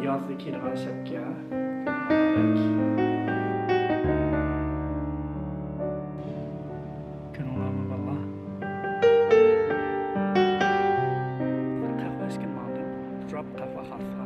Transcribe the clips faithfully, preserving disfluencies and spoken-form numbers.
يازدا كېلىدىغان شەپكە. كۈنۈڭلارمۇ باللا. قەھۋە ئىچكىن ماڭدىم. تۇرۇپ قەھۋە خالىسا.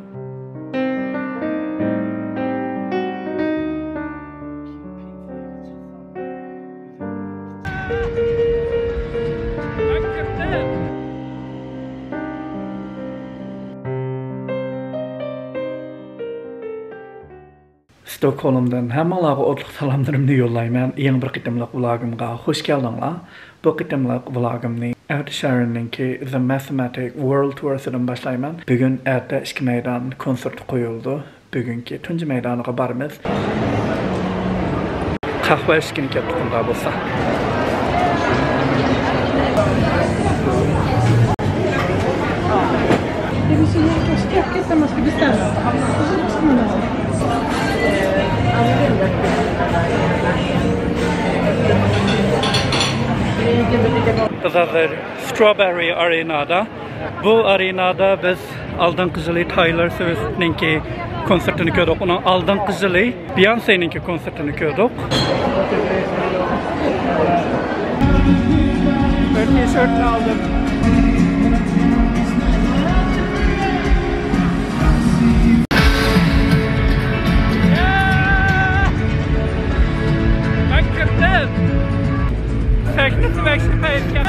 ستوكھولمدىن ھەممىڭلارغا ئوتلۇق سالاملىرىمنى يوللايمەن. يېڭى بىر قېتىملىق ۋلوگىمغا خۇش كەلدىڭلار. بۇ قېتىملىق ۋلوگىمنى ئەتە شارىننىڭكى The Mathematic World Tour سىدىن باشلايمەن. بۈگۈن ئەتە ئىككى مەيدان كونسېرت قويۇلىدۇ. بۈگۈنكى تۇنجى مەيدانىغا بارىمىز. قەھۋە ئىچكىنى كەپتۇ قۇنداق بولسا. بىز ھازىر ستروبېررى ئارېنادا. بۇ ئارېنادا بىز ئالدىنقى يىلى تايلور سۋىفتنىڭكى كونسېرتىنى كۆردۇق. ئۇنىڭ ئالدىنقى يىلى بيونسېنىڭكى كونسېرتىنى كۆردۇق. بىر تىشېرتنى ئالدىم. مەن كىردىم. سەھنىسى بەك سۈپەيلىكەن.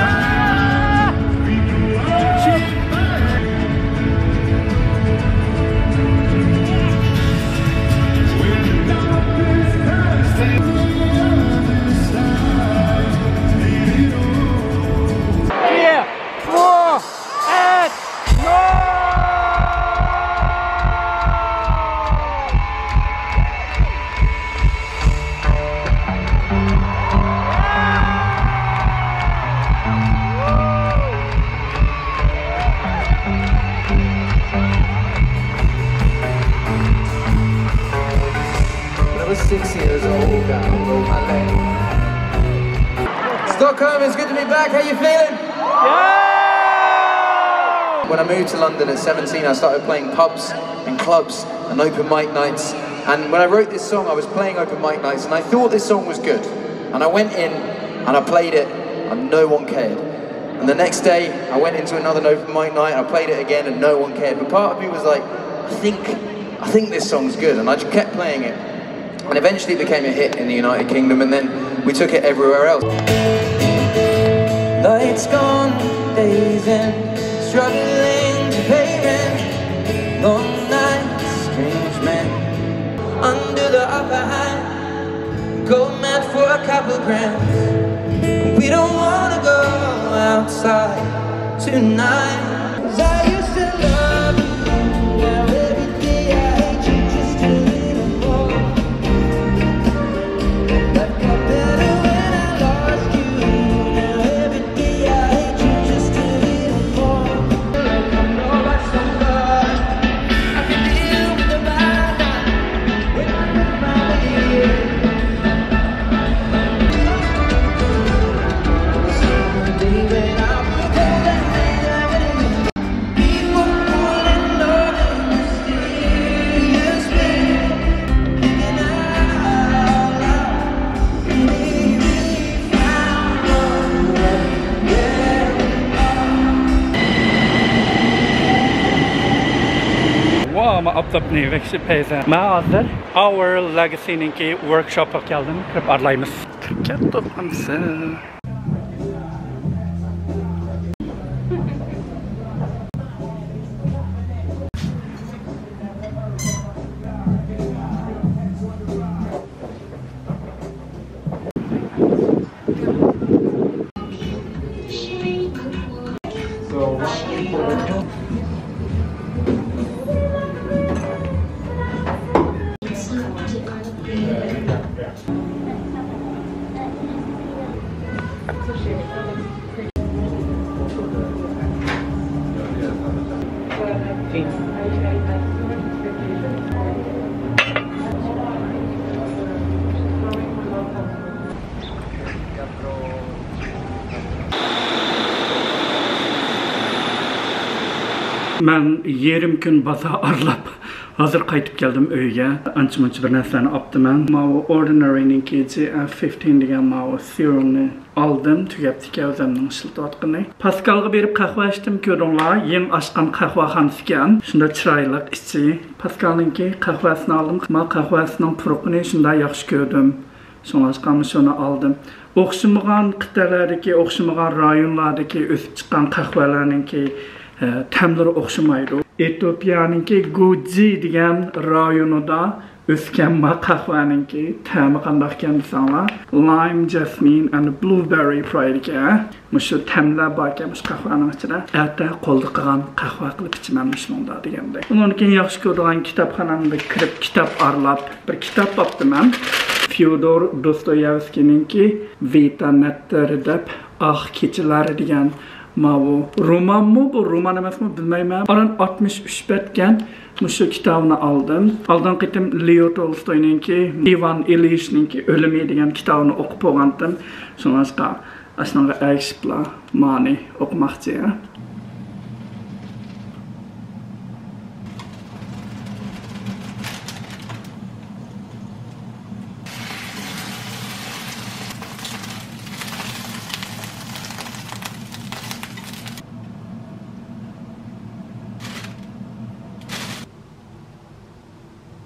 When I was six years old, I wrote my name. Stockholm, it's good to be back. How you feeling? When I moved to London at seventeen, I started playing pubs and clubs and open mic nights. And when I wrote this song, I was playing open mic nights, and I thought this song was good. And I went in and I played it, and no one cared. And the next day, I went into another open mic night, I played it again, and no one cared. But part of me was like, I think, I think this song's good, and I just kept playing it. And eventually it became a hit in the United Kingdom, and then we took it everywhere else. Lights gone, days in, struggling to pay rent. Long nights, strange men, under the upper hand, go mad for a couple grams. We don't wanna go outside tonight. 'Cause I used to love you, now every day I hate you just a little more. Life got better when I lost you, now every day I hate you just a little more. Like I'm not like somebody I can deal with the bad night. ما ئاپتاپنى ۋەكسى پەيزە. ما ھازىر Our Legacy نىڭكى ۋوركشوپىغا كەلدىم. كىرىپ ئارىلايمىز. كىرىپ كەتتۇق ئەمسە. مەن يېرىم كۈن بازار ئارىلاپ، ھازىر قايتىپ كەلدىم ئۆيگە. ئانچە-مۇنچە بىر نەرسىلەرنى ئاپتىمەن. ماۋۇ Ordinary نىڭكى G F fifteen دېگەن ماۋۇ سېرۇمنى ئالدىم. تۈگەپتىكەن ئۆزۈمنىڭ ئىشلىتىۋاتقىنى. پاسكالغا بېرىپ قەھۋە ئىچتىم، كۆردۈڭلار. يېڭى ئاچقان قەھۋەخانىسىكەن. شۇنداق چىرايلىق ئىچى. پاسكالنىڭكى قەھۋەسىنى ئالدىم. ما قەھۋەسىنىڭ پۇرىقىنى شۇنداق ياخشى كۆردۈم. شۇڭلاشقا مۇشۇنى ئالدىم. ئوخشىمىغان قىتئەلەردىكى، ئوخشىمىغان رايونلاردىكى ئۆسۈپ چىققان قەھۋەلەرنىڭكى، ئە، تەملىرى ئوخشىمايدۇ. ئېتىوپىيەنىڭكى گۇجى دېگەن رايونىدا ئۆسكەن ما قەھۋەنىڭكى تەمى قانداقكەن دېسەڭلار، lime, jasmine and blueberry پۇرايدىكەن. مۇشۇ تەملەر باركەن مۇشۇ قەھۋەنىڭ ئىچىدە. ئەتە قولدا قىلغان قەھۋە قىلىپ ئىچىمەن مۇشۇنىڭدا دېگەندەك. ئۇنىڭدىن كېيىن ياخشى كۆرىدىغان كىتابخانامدا كىرىپ كىتاب ئارىلاپ، بىر كىتاب ئاپتىمەن. فيودور دوستويېۋسكىينىڭكى ۋىتا نەتتېرى دەپ، ئاق كېچىلەر دېگەن ماۋۇ رومانمۇ، بۇ رومان ئەمەسمۇ، بىلمەيمەن. ئاران ئاتمىش ئۈچ بەتكەن مۇشۇ كىتابنى ئالدىم. ئالدىنقى قېتىم لېئو تولستوينىڭكى، ئىۋان ئىليىچنىڭكى ئۆلۈمى دېگەن كىتابنى ئوقۇپ بولغانتىم. شۇڭلاشقا ئاشۇنىڭغا ئەگىشىپلا مانى ئوقۇماقچى.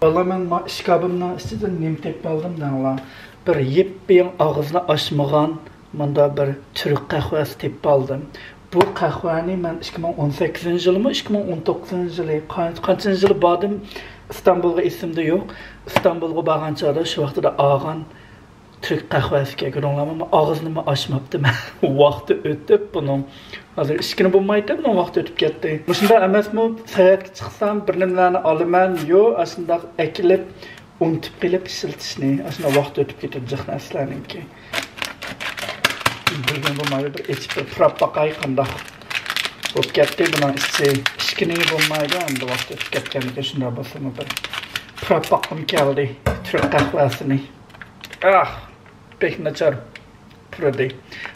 بالام، مەن ما ئىشكاپىمنىڭ ئىچىدىن نېمە تېپىپ ئالدىم دەڭلار. بىر يېپيېڭى ئاغزىنى ئاچمىغان مۇندا بىر تۈرك قەھۋەسى تېپىپ ئالدىم. بۇ قەھۋەنى مەن ئىككى مىڭ ئون سەككىزىنچى يىلىمۇ، ئىككى مىڭ ئون توققۇزىنچى يىلى، قان-، قانچىنچى يىلى باردىم ئىستانبۇلغا، ئېسىمدە يوق. ئىستانبۇلغا بارغان چاغدا شۇ ۋاقتىدا ئالغان تۈرك قەھۋەسىكەن، كۆردۈڭلارمۇ؟ ئاغزىنىمۇ ئاچماپتىمەن. ۋاقتى ئۆتۈپ بۇنىڭ. ھازىر ئىچكىلى بولمايتتى، بۇنىڭ ۋاقتى ئۆتۈپ كەتتى. مۇشۇنداق ئەمەسمۇ، ساياھەتكە چىقسام، بىر نېمىلەرنى ئالىمەن، يو، ئاشۇنداق ئەكېلىپ، ئۇنتۇپ قېلىپ ئىشلىتىشنى. ئاشۇنداق ۋاقتى ئۆتۈپ كېتىدۇ جىق نەرسىلەرنىڭكى. بىلگەن بولمايدۇ، بىر ئېچىپ، بىر پۇراپ باقاي، قانداق بولۇپ كەتتى بۇنىڭ ئىچى. ئىچكىلى بولمايدۇ، ئەمدى ۋاقتى ئۆتۈپ كەتكەندىكىن شۇنداق بولسىمۇ بىر پۇراپ باققۇم كەلدى تۈرك قەھۋەسىنى. ئاھ، بەك ناچار پۇرىدى.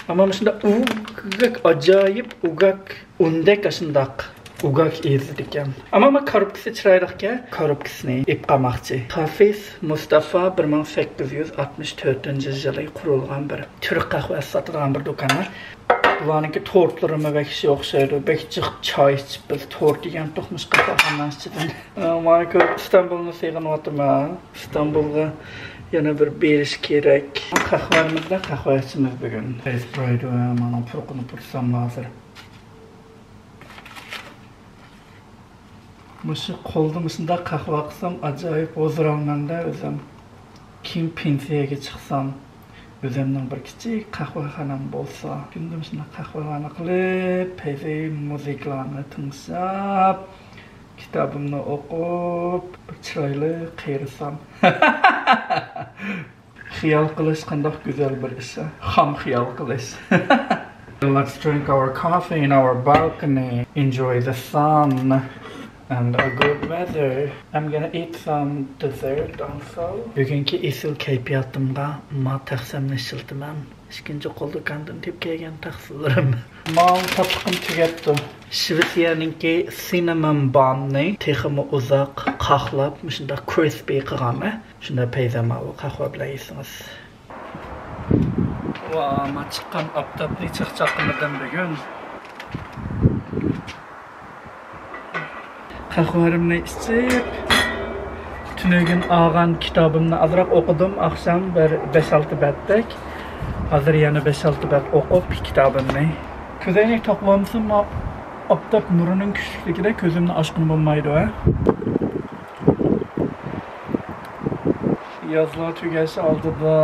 ئەمما مۇشۇنداق ئۇگاك، ئاجايىپ ئۇگاك، ئۇندەك ئاشۇنداق ئۇگاك ئېزىدىكەن. ئەمما، ئەمما كارۇپكىسى چىرايلىقكەن، كارۇپكىسىنى ئېلىپ قالماقچى. خافىز مۇستافا، بىر مىڭ سەككىز يۈز ئاتمىش تۆتىنچى يىلى قۇرۇلغان بىر تۈرك قەھۋەسى ساتىدىغان بىر دۇكان. بۇلارنىڭكى تورتلىرىمۇ بەك ياخشى ئوخشايدۇ. بەك جىق چاي ئىچىپ، بىز تورت يېگەن توقمۇش قەھۋەخانىنىڭ ئىچىدىن. مانا كۆر، ئىستانبۇلنى سېغىنىۋاتىمەن. ئىستانبۇلغا يەنە بىر بېرىش كېرەك. قەھۋەمىزدە قەھۋە ئىچىمىز بۈگۈن. ئەيس برايدۇ، مانا پۇرىقىنى پۇرىسام ھازىر. مۇشۇ قولدا مۇشۇنداق قەھۋە قىلسام، ئاجايىپ ھۇزۇر ئالىمەن-دە ئۆزۈم. كېيىن پېنسىيەگە چىقسام، ئۆزۈمنىڭ بىر كىچىك قەھۋەخانام بولسا، كۈندە مۇشۇنداق قەھۋەلەرنى قىلىپ، پەيزى مۇزىكىلارنى تىڭشاپ، كىتابىمنى ئوقۇپ، بىر چىرايلىق قېرىسام. خىيال قىلىش قانداق گۈزەل بىر ئىش، ھە؟ خام خىيال قىلىش. Let's drink our coffee in our balcony. Enjoy the sun and a good weather. I'm gonna eat some dessert also. بۈگۈنكى ئېسىل كەيپىياتىمغا ما تەخسەمنى ئىشلىتىمەن. ئىككىنچى قول دۇكاندىن تېپىپ كەلگەن تەخسىلىرىم. ماۋۇ تاتلىقىم تۈگەپتۇ. شىۋېتسىيەنىڭكى سىننامون باننى تېخىمۇ ئۇزاق قاقلاپ، مۇشۇنداق كرىسپىي قىلغانمەن. شۇنداق پەيزەمە قەھۋە بىلەن يېسىڭىز. ۋا، ما چىققان ئاپتاپنى چاقچاق قىلمىدىم بۈگۈن. قەھۋەمنى ئىچىپ، تۈنۈگۈن ئالغان كىتابىمنى ئازراق ئوقۇدۇم. ئاخشام بىر بەش-ئالتە بەتتەك. ھازىر يەنە بەش-ئالتە بەت ئوقۇپ كىتابىمنى. كۆزەينەك تاقىۋالمىسام، ما-، ئاپتاپ نۇرىنىڭ كۈچلۈكلۈكىدە كۆزۈمنى ئاچقىلى بولمايدۇ، ھە؟ يازلار تۈگەش ئالدىدا.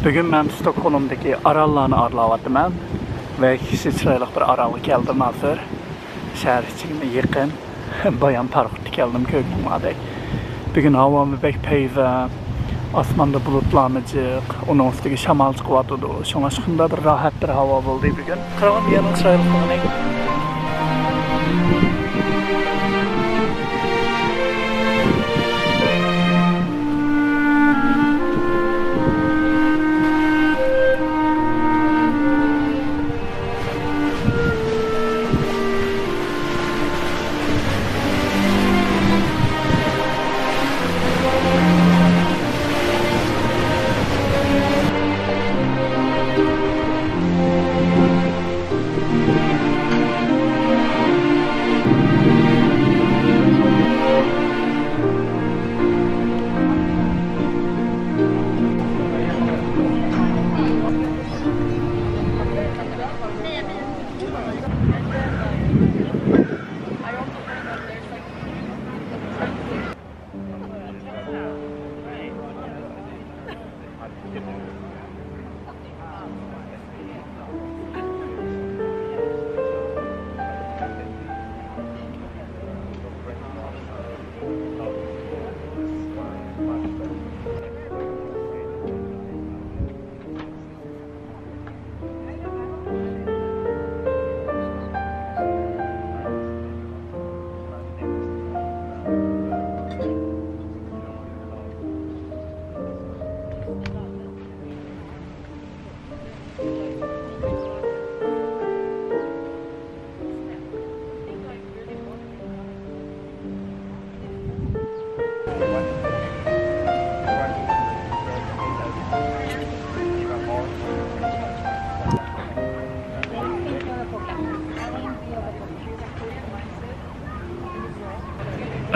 بۈگۈن مەن ستوكھولمدىكى ئاراللارنى ئارىلاۋاتىمەن. بەك چىرايلىق بىر ئارالغا كەلدىم ھازىر. شەھەر ئىچىگىمۇ يېقىن. بايام پاراخوتتا كەلدىم، كۆرگىنىڭلاردەك. بۈگۈن ھاۋامۇ بەك پەيزە. ئاسماندا بۇلۇتلارمۇ جىق. ئۇنىڭ ئۈستىگە شامال چىقىۋاتىدۇ. شۇڭا شۇنداق بىر راھەت بىر ھاۋا بولدى بۈگۈن. قىرغىن يەرنىڭ چىرايلىقلىقىنى.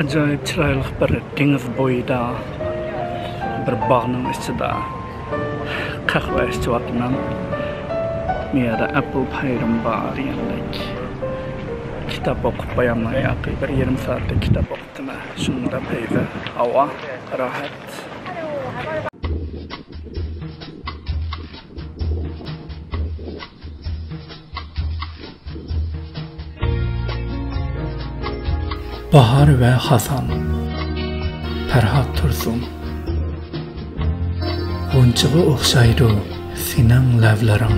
ئاجايىپ چىرايلىق بىر دېڭىز بويىدا، بىر باغنىڭ ئىچىدا قەھۋە ئىچىۋاتىمەن. بۇ يەردە ئەپل پايىرىم بار دېگەندەك. كىتاب ئوقۇپ باياملا ياقى بىر يېرىم سائەتتە كىتاب ئوقۇپتىمەن. شۇنداق پەيزى ھاۋا، راھەت. باھار ۋە خازان. پەرھات تۇرسۇن. غۇنچىغا ئوخشايدۇ سېنىڭ لەۋلىرىڭ.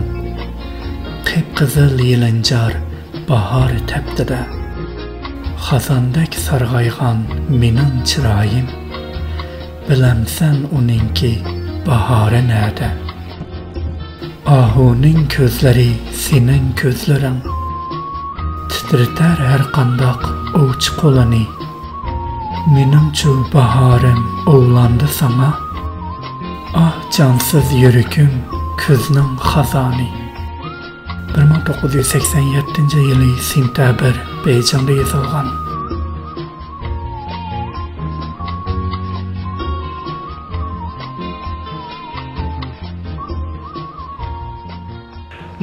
قىپقىزىل يېلىنجار باھار تەپتىدە. خازاندەك سارغايغان مېنىڭ چىرايىم. بىلەمسەن ئۇنىڭكى باھارى نەدە؟ ئاھۇنىڭ كۆزلىرى سېنىڭ كۆزلىرىڭ. تىترىتەر ھەر قانداق ئوۋچى قولىنى. مېنىڭچۇ باھارىم ئوۋلاندى ساڭا، ئاھ، جانسىز يۈرىكىم كۈزنىڭ خازانى. بىر مىڭ توققۇز يۈز سەكسەن يەتتىنچى يىلى سېنتەبىر، بېيجىڭدا يېزىلغان.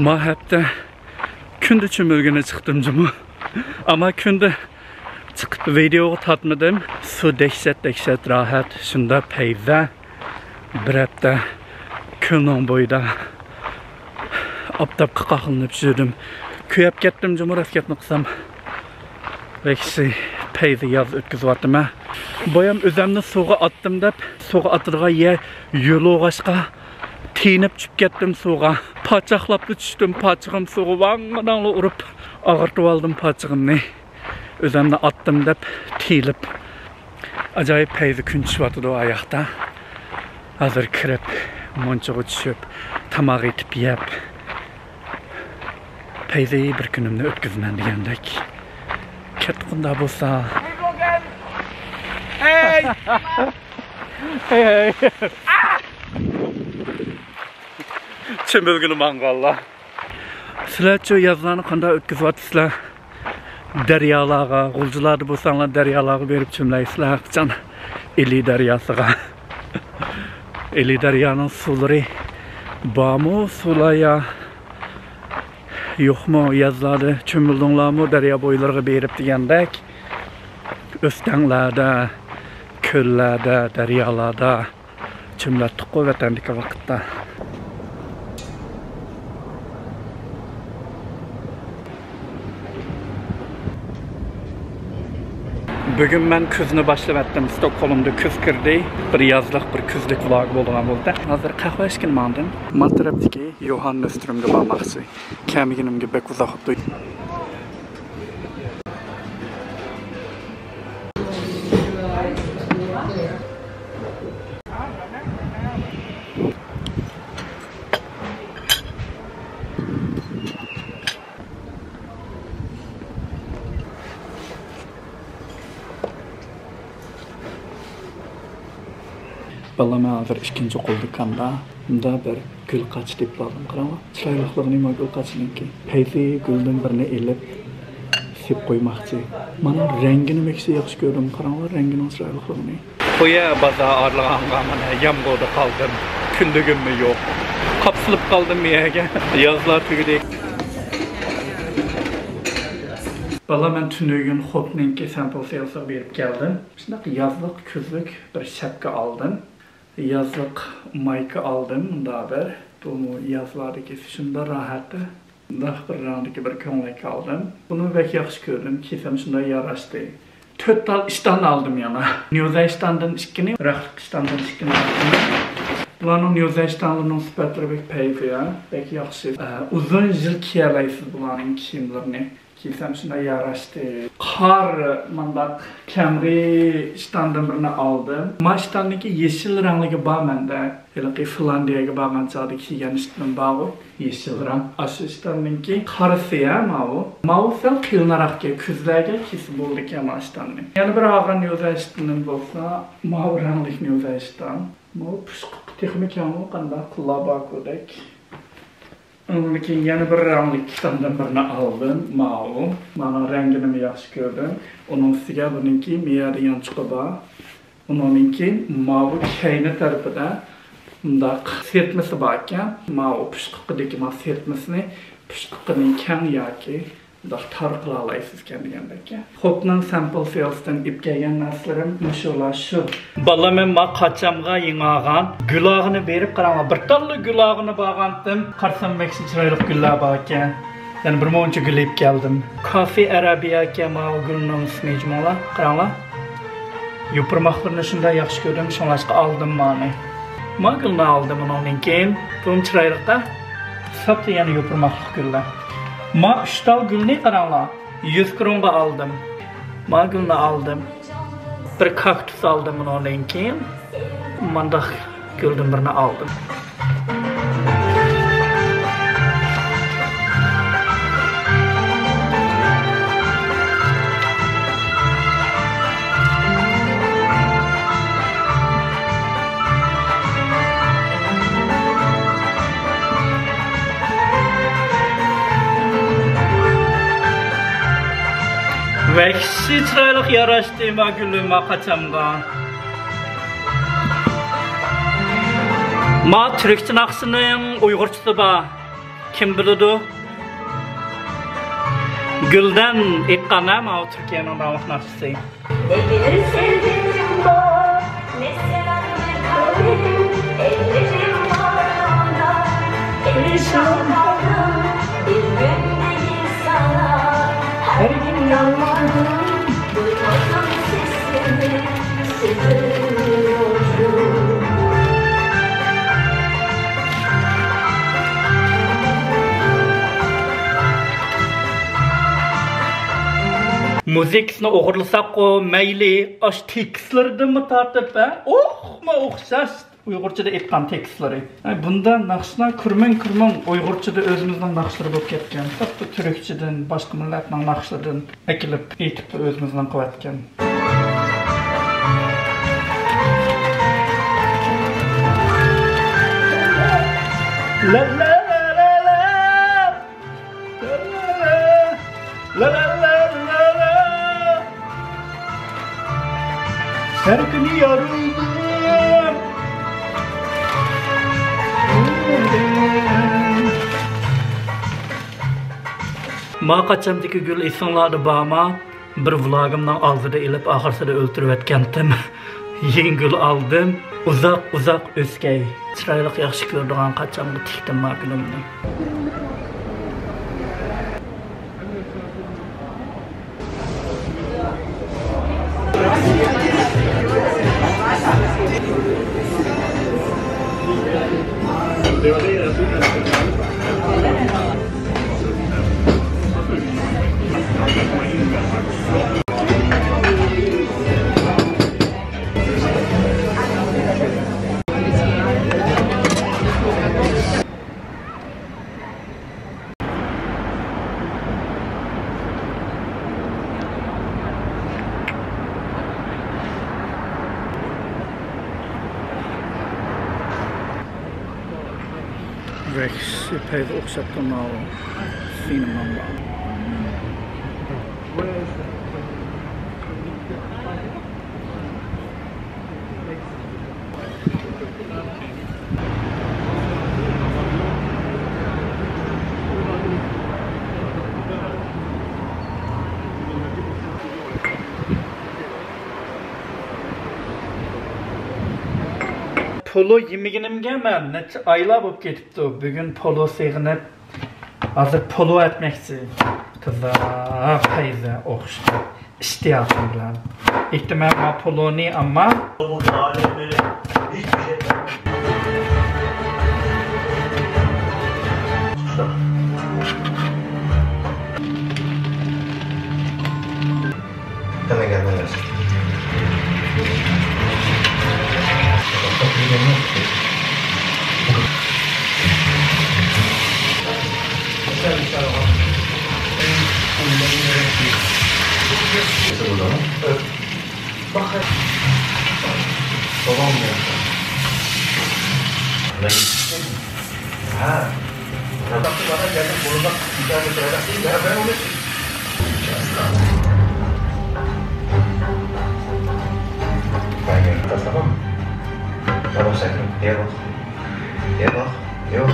ما ھەپتە كۈندە چۆمۈلگىنى چىقتىم جۇمۇ. ئەمما كۈندە چىقىپ ۋىدېئوغا تارتمىدىم. سۇ دەھشەت، دەھشەت راھەت، شۇنداق پەيزە. بىر ھەپتە كۆلنىڭ بويىدا ئاپتاپقا قاقلىنىپ يۈردۈم. كۆيۈپ كەتتىم جۇمۇ، راست گەپنى قىلسام. ۋەھشىي پەيزى ياز ئۆتكۈزۈۋاتىمەن. بايام ئۆزەمنى سۇغا ئاتتىم دەپ، سۇغا ئاتىدىغان يەر يولۇغاچقا، تېيىنىپ چۈشۈپ كەتتىم سۇغا. پاچاقلاپلا چۈشتۈم، پاچىقىم سۇغا ۋاڭ-ۋاڭلا ئۇرۇپ، ئاغرىتىۋالدىم پاچىقىمنى. ئۆزەمنى ئاتتىم دەپ تىيىلىپ. ئاجايىپ پەيزى كۈن چۈشۈۋاتىدۇ ئاياقتا. ھازىر كىرىپ، مۇنچىغا چۈشۈپ، تاماق ئېتىپ يەپ، پەيزى بىر كۈنۈمنى ئۆتكۈزىمەن دېگەندەك. كەتتۇق ئۇنداق بولسا. ھەي! ھەي، ھەي. چۆمۈلگىنى ماڭغانلار. سىلەرچۇ يازلارنى قانداق ئۆتكۈزۈۋاتىسىلەر؟ دەريالارغا، غۇلجىلاردا بولساڭلار دەريالارغا بېرىپ چۆمۈلەيسىلەر ھەرقاچان. ئىلى دەرياسىغا. ئىلى دەريانىڭ سۇلىرى بارمۇ سۇلار يا يوقمۇ؟ يازلاردا چۆمۈلدۈڭلارمۇ دەريا بويلىرىغا بېرىپ دېگەندەك؟ ئۆستەڭلەردە، كۆللەردە، دەريالاردا چۆمۈلەتتۇققۇ ۋەتەندىكى ۋاقىتتا. بۈگۈن مەن كۈزنى باشلىۋەتتىم. ستوكھولمدا كۈز كىردى. بىر يازلىق، بىر كۈزلۈك ۋلوگ بولىدىغان بولدى. ھازىر قەھۋە ئىچكىلى ماڭدىم. ما تەرەپتىكى يوھان نۆسترۆمگە بارماقچى. كەلمىگىنىمگە بەك ئۇزاق بوپتۇ. بالىلار، مەن ھازىر ئىككىنچى قول دۇكاندا مۇنداق بىر گۈل قاچا تېپىپ ئالدىم. قاراڭلار، چىرايلىقلىقىنى ما گۈل قاچىنىڭكى. پەيزى گۈلدىن بىرنى ئېلىپ سېلىپ قويماقچى. مانا رەڭگىنى بەك ياخشى كۆردۈم. قاراڭلار، رەڭگىنىڭ چىرايلىقلىقىنى. قويە بازار ئارىلىغانغا مانا يامغۇردا قالدىم. كۈندۈكۈممۇ يوق. قاپسىلىپ قالدىم بۇ يەرگە. يازلار تۈگىدى. بالىلار، مەن تۈنۈگۈن خوپنىڭكى سامپل سېلسىغا بېرىپ كەلدىم. شۇنداق يازلىق، كۈزلۈك بىر شەپكە ئالدىم. يازلىق مايكا ئالدىم، مۇنداق بىر. بۇمۇ يازلاردىكى شۇنداق راھەت. مۇنداق بىر رەڭدىكى بىر كۆڭلەك ئالدىم. بۇنى بەك ياخشى كۆردۈم، كىيسەم شۇنداق ياراشتى. تۆت تال ئىشتان ئالدىم يەنە. نيۇزا ئىشتاندىن ئىككىنى، رەختلىك ئىشتاندىن ئىككىنى ئالدىم. بۇلارنىڭ نيۇزا ئىشتانلىرىنىڭ سۈپەتلىرى بەك پەيزى، بەك ياخشى. ئە، ئۇزۇن يىل كىيەلەيسىز بۇلارنىڭ كىيىملىرىنى. كىيسەم شۇنداق ياراشتى. قار، مۇنداق كەمرى ئىشتاندىن بىرنى ئالدىم. ما ئىشتاندىكى يېشىل رەڭلىكى بار مەندە. ھېلىقى فىنلاندىيەگە بارغان چاغدا كىيگەن ئىشتىنىم بارغۇ. يېشىل رەڭ. ئاشۇ ئىشتاندىكى قارىسى ھە ماۋۇ. ماۋۇ سەل قېلىنراقكەن، كۈزلەرگە كىيسە بولىدىكەن ما ئىشتاننى. يەنە بىر ئالغان يوزا ئىشتىنىم بولسا ماۋۇ رەڭلىك يوزا ئىشتان. ماۋۇ پۇشقىقى تېخىمۇ كەڭمۇ، قانداق قۇللار باركۇدەك. ئۇنىڭدىن كېيىن يەنە بىر رەڭلىك ئىشتاندىن بىرنى ئالدىم. ماۋۇ. مانا رەڭگىنىمۇ ياخشى كۆردۈم. ئۇنىڭ ئۈستىگە بۇنىڭكى مىيەدە يانچۇقى بار. ئۇنىڭدىن كېيىن ماۋۇ كەينى تەرىپىدە مۇنداق سىرتمىسى بار ئىكەن. ماۋۇ پۇشقىقىدىكى ما سىرتمىسىنى، پۇشقىقىنى كەڭ ياكى مۇنداق تار قىلالايسىزكەن دېگەندەك. خوپنىڭ سامپل سېلستىن ئېلىپ كەلگەن نەرسىلىرىم مۇشۇلار شۇ. بالىلار، مەن ما قاچامغا يېڭىغان گۈل ئاغىنى بېرىپ قاراڭلار. بىر تاللا گۈل ئاغىنى بارغانتىم. قارىسام بەك چىرايلىق گۈللەر باركەن. يەنە بىر مۇنچە گۈل ئېلىپ كەلدىم. كافى ئەرەبىيەكەن ماۋۇ گۈلنىڭ ئىسمى جۇمۇلار. قاراڭلار. يوپۇرماقلىرىنى شۇنداق ياخشى كۆردۈم، شۇڭلاشقا ئالدىم مانى. ما گۈلنى ئالدىم ئۇنىڭدىن كېيىن. بۇمۇ چىرايلىق-دە. ساپلا يەنە يوپۇرماقلىق گۈللەر. ما ئۈچ تال گۈلنى قاراڭلار. يۈز كرونغا ئالدىم. ما گۈلنى ئالدىم. بىر كاكتۇس ئالدىم ئۇنىڭدىن كېيىن. مانداق گۈلدىن بىرنى ئالدىم. بەك چىرايلىق ياراشتى ما گۈلۈم ما قاچامغا. ما تۈركچە ناخشىنىڭ ئۇيغۇرچىسى بار. كىم بىلىدۇ؟ گۈلدەن ئېيتقان ھە ماۋۇ تۈركىيەنىڭ داڭلىق ناخشىسى. Ne bilir sevgilim var, ne sever kalbim, ellerim var ona, perişan kaldım, bir gün değil sana, her gün yalvardım, duymadım sesini, üzülüyordum. مۇزىكىسىنى ئوغرىلىساققۇ مەيلى، ئاشۇ تېكىستلىرىدىنمۇ تارتىپ، ھە؟ ئوخما ئوخشاش ئۇيغۇرچىدا ئېيتقان تېكىستلىرى. ئەي، بۇنداق ناخشىلار كۈرمىڭ كۈرمىڭ ئۇيغۇرچىدا ئۆزىمىزنىڭ ناخشىلىرى بولۇپ كەتكەن. خۇددى تۈركچىدىن، باشقا مىللەتنىڭ ناخشىلىرىدىن ئەكېلىپ ئېيتىپلا ئۆزىمىزنىڭ قىلىۋەتكەن. ھەر كۈنى يارىلدىم. ما قاچامدىكى گۈل ئېسىڭلاردا بارما؟ بىر ۋلاگىمنىڭ ئالدىدا ئېلىپ، ئاخىرسىدا ئۆلتۈرۈۋەتكەنتىم. يېڭى گۈل ئالدىم. ئۇزاق، ئۇزاق ئۆسكەي. چىرايلىق، ياخشى كۆرىدىغان قاچامغا تىكتىم ما گۈلۈمنى. ۋەھشىي پەيزى ئوخشاپ تۇرماۋۇ. سىنىمامغا. پولۇ يېمىگىنىمگە مەن نەچچە ئايلار بولۇپ كېتىپتۇ. بۈگۈن پولۇ سېغىنىپ، ھازىر پولۇ ئەتمەكچى. قىزا، پەيزە ئوخشىدى. ئىشتىياقىم بىلەن. ئېيتتىم مەن ما پولۇنى، ئەمما. Bak. Babam geldi. Ben gittim. Ha. Bana geldim, bunu da bir tane söyledim. Ya ben onu Ben geldim. Tamam mı? Tamam, sen gel bak. Gel bak. Yok.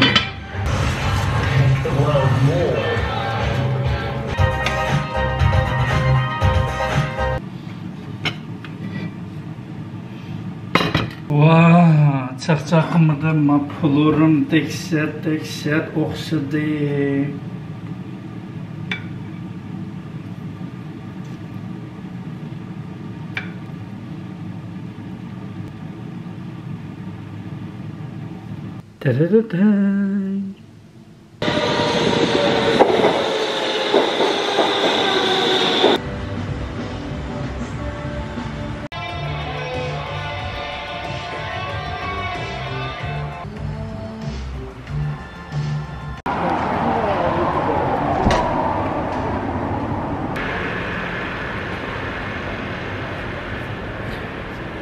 ۋاھ، چاقچاق قىلمىدىم، ما پولۇرۇم دەھشەت، دەھشەت ئوخشىدى. تەرەرەتەي.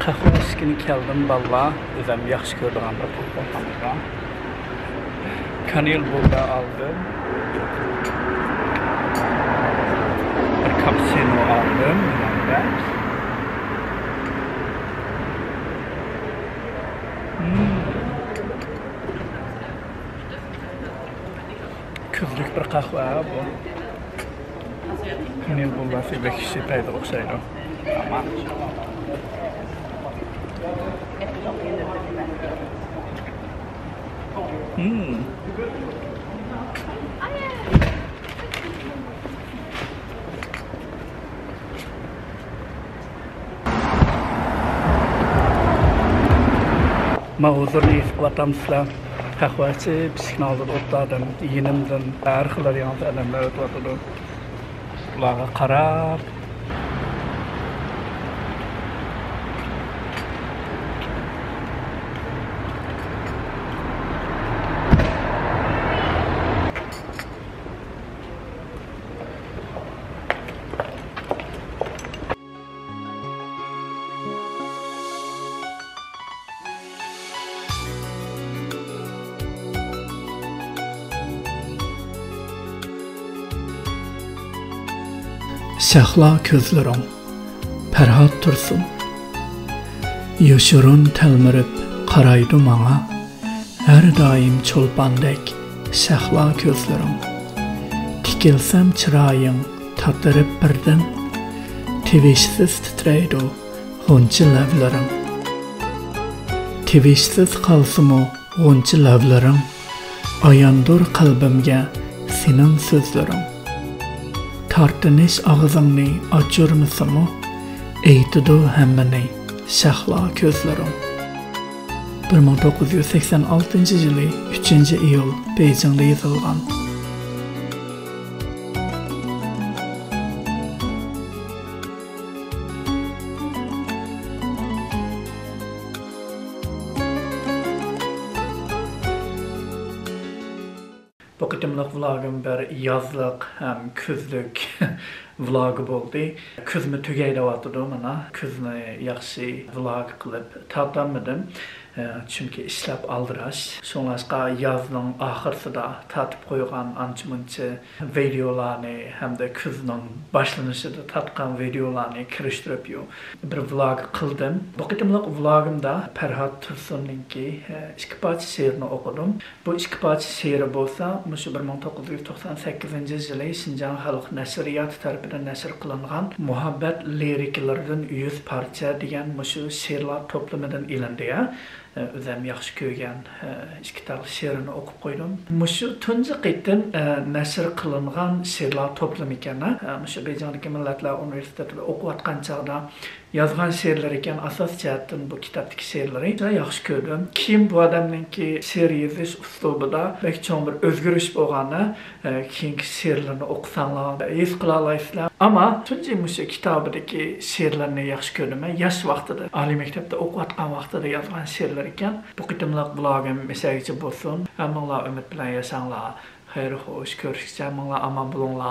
قەھۋە ئىچكىلى كەلدىم، بالىلار. ئۆزۈم ياخشى كۆرىدىغان بىر قەھۋەخانىغا. كانېل بۇدا ئالدىم. بىر كاپۇچىنو ئالدىم. قەھۋە بۇ. كۈنى بۇللاسى بەك ئىشى پەيدە ئوخشايدۇ. Hmm. ما ھۇزۇرنى ھېس قىلىۋاتامسىلەر؟ قەھۋە ئىچىپ، ئىشىكنىڭ ئالدىدا ئولتۇردۇم. يېنىمدىن ھەر خىل ياڭزا ئادەملەر ئۆتۈۋاتىدۇ. ئۇلارغا قاراپ. شەھلا كۆزلىرىڭ، پەرھات تۇرسۇن. يوشۇرۇن تەلمۈرۈپ قارايدۇ ماڭا، ھەر دائىم چولپاندەك شەھلا كۆزلىرىڭ. تىكىلسەم چىرايىڭ تاتىرىپ بىردىن، تىۋىشسىز تىترەيدۇ غۇنچە لەۋلىرىڭ. تىۋىشسىز قالسىمۇ غۇنچە لەۋلىرىڭ، ئاياندۇر قەلبىمگە سېنىڭ سۆزلىرىڭ. تارتىنىش ئاغزىڭنى ئاچۇرمىسىمۇ، ئېيتىدۇ ھەممىنى شەھلا كۆزلىرىڭ. بىر مىڭ توققۇز يۈز سەكسەن ئالتىنچى يىلى ئۈچىنچى ئىيۇل بېيجىڭدا يېزىلغان. بۇ قېتىملىق ۋلوگىم بىر يازلىق ھەم كۈزلۈك ۋلوگى بولدى. كۈزمۇ تۈگەي دەۋاتىدۇ مانا. كۈزنى ياخشى ۋلوگ قىلىپ تارتالمىدىم. ئە، چۈنكى ئىشلار ئالدىراش. شۇڭلاشقا يازنىڭ ئاخىرسىدا تارتىپ قويغان ئانچە-مۇنچە ۋىدېئولارنى ھەمدە كۈزنىڭ باشلىنىشىدا تارتقان ۋىدېئولارنى كىرىشتۈرۈپ يۇ-، بىر ۋلوگ قىلدىم. بۇ قېتىملىق ۋلوگىمدا پەرھات تۇرسۇننىڭكى، ئە، ئىككى پارچە شېئىرىنى ئوقۇدۇم. بۇ ئىككى پارچە شېئىرى بولسا مۇشۇ بىر مىڭ توققۇز يۈز توقسان سەككىزىنچى يىلى شىنجاڭ خەلق نەشرىياتى تەرىپىدىن نەشر قىلىنغان مۇھەببەت لىرىكىلىرىدىن يۈز پارچە دېگەن مۇشۇ شېئىرلار توپلىمىدىن ئېلىندى. ئۆزۈم ياخشى كۆرگەن، ئىككى تال شېئىرىنى ئوقۇپ قويدۇم. مۇشۇ تۇنجى قېتىم، نەشر قىلىنغان شېئىرلار توپلىمى ئىكەن. مۇشۇ بېيجىڭدىكى مىللەتلەر ئۇنىۋېرسىتېتىدا ئوقۇۋاتقان چاغدا يازغان شېئىرلىرى ئىكەن، ئاساسىي جەھەتتىن بۇ كىتابتىكى شېئىرلىرى. جۈدە ياخشى كۆردۈم. كېيىن بۇ ئادەمنىڭكى شېئىر يېزىش ئۇسلۇبىدا بەك چوڭ بىر ئۆزگىرىش بولغاننى، ئە، كېيىنكى شېئىرلىرىنى ئوقۇساڭلار ھېس قىلالايسىلەر. ئەمما تۇنجى مۇشۇ كىتابىدىكى شېئىرلىرىنى ياخشى كۆردۈم. مەن ياش ۋاقتىدا، ئالىي مەكتەپتە ئوقۇۋاتقان ۋاقتىدا يازغان شېئىرلىرى ئىكەن. بۇ قېتىملىق ۋلوگىم مۇشۇ يەرگىچە بولسۇن. ھەممىڭلار ئۈمىد بىلەن ياشاڭلار. خەير خوش، كۆرۈشكىچە ھەممىڭلار ئامان بولۇڭلار.